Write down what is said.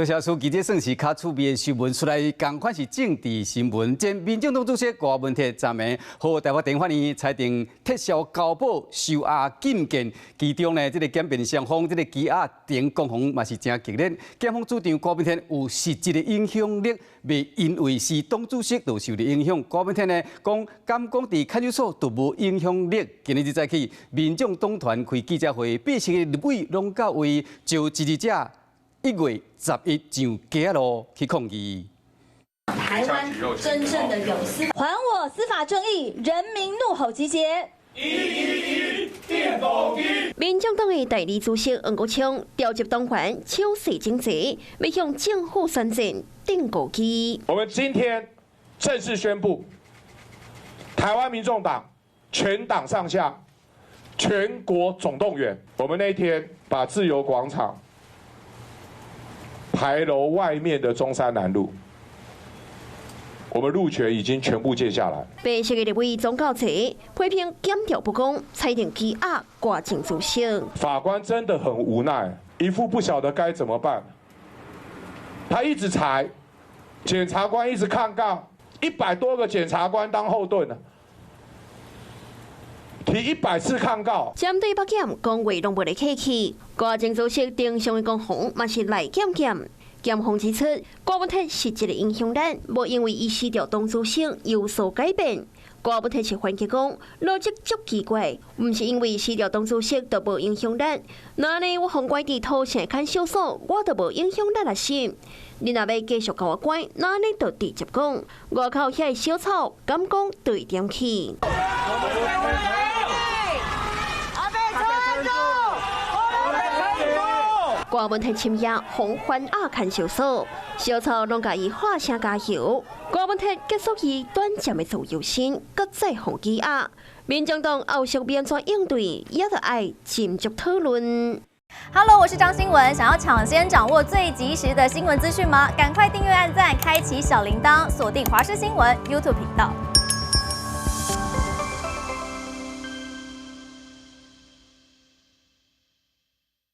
多謝書記，這算是較趣味的新聞出來，仝款是政治新聞。前民眾黨主席郭文鐵昨暝予台北地法院裁定撤銷交保收押禁見，其中呢，這个檢辯雙方這个羁押庭攻防嘛是誠激烈。檢方主張郭文鐵有實質的影響力，袂因為是黨主席就受著影響。郭文鐵呢講，敢講佇看守所都無影響力。今仔日早起，民眾黨團開記者會，80個立委攏到位，召支持者1月11上街仔路去抗議。台灣真正的有司，還我司法正義！人民怒吼集結。111釘孤枝。民眾黨的代理主席黃國昌召集黨員手勢整齊，欲向政府宣戰釘孤枝。我們今天正式宣布，台灣民眾黨全黨上下全國總動員，我們那天把自由廣場牌樓外面的中山南路，我們路權已經全部借下來。80個立委總到齊，批評檢調不公，裁定羈押郭前主席。法官真的很無奈，一副不曉得該怎麼辦。他一直裁，檢察官一直抗告，100多個檢察官當後盾。提100次抗告。針對北檢講話攏無咧客氣，郭前主席庭上的攻防嘛是來檢檢。檢方指出，郭文鐵實質的影響力，無因為伊辭掉黨主席有所改變。郭文鐵是反擊講，邏輯足奇怪，毋是因為辭掉黨主席就無影響力。那呢，我予關佇土城看守所，我就無影響力了是？你若欲繼續共我關，那呢就直接講，外口遐个小草敢講對點去。阿伯撐住！郭文鐵深夜予還押看守所，小草攏共伊喊聲加油。郭文鐵結束伊短暫的自由身，閣再予羈押。民眾黨後續欲按怎應對，也著愛斟酌討論。 Hello，我是張新聞，想要搶先掌握最及時的新聞資訊嗎？趕快訂閱、按讚、開啟小鈴鐺，鎖定華視新聞 YouTube 頻道。